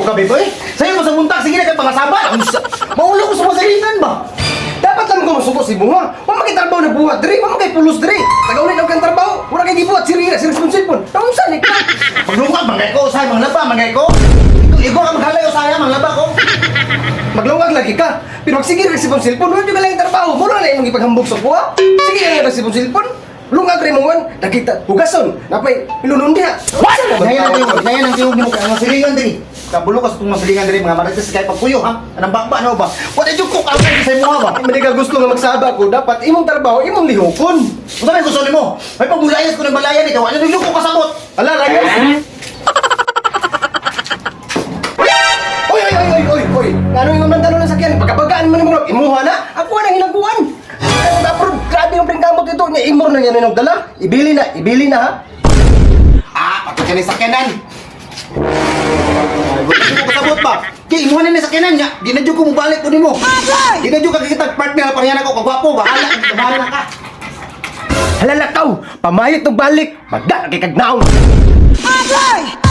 ka, bebe. Sa'yo mo sa buntag, sige na kay pangasaba. Maulo ko sa masalingan ba? Dapat lang ko masuko si bunga. Wa man kay trabaho na buhat diri, wa man kay pulos diri. Tagaulit og kang trabaho, wala kay gibuhat sirira si responsible. Naunsa ni ka? Paglungag, mangay ko, usahay, manglaba, mangay ko. Ikaw ka maghalay, usahay, manglaba ko. Maglungag lagi ka. Pero sige ra si cellphone, wala jud ka lang trabaho. Mura na imong ipaghambog sa kuha. Sige ra si cellphone. Lungag rin mo man, nakita, hugason, napay, pilunon diha. What? Ngayon ang tiyog, ngayon ang tiyog nimo kay ang masilingan diri. Kabulo ka sa itong masilingan diri, mga marites kay pagpuyo, ha? Anang bakba na ba? Wala jud ko kalkay sa imuha ba? Hindi ka gusto nga magsaba ko, dapat imong trabaho, imong lihokon. Unsa may gusto nimo? May pagbulayas ko ng balayan ikaw. Ano nilo ko kasabot? Ala, rayos! Oy, oy, oy, oy, oy, oy! Ano yung nandalo ng sakyan? Pagkabagaan mo ni mo, imuha na! Ako na hinaguan! Ay, mag-approve, grabe yung pringkamot ito. Nya, imor na yan yung dala. Ibili na ha. Ah, pati ka ni sakyanan. Ay, wala jud ko kasabot ba? Kay imuha na ni sakyanan nya. Di na jud ko mobalik ko nimo. Di na jud ka kitag partner pareha nako kagwapo, bahala, bahala ka. Halalakaw, pamayot og balik, magda kay kagnaong. Agoy!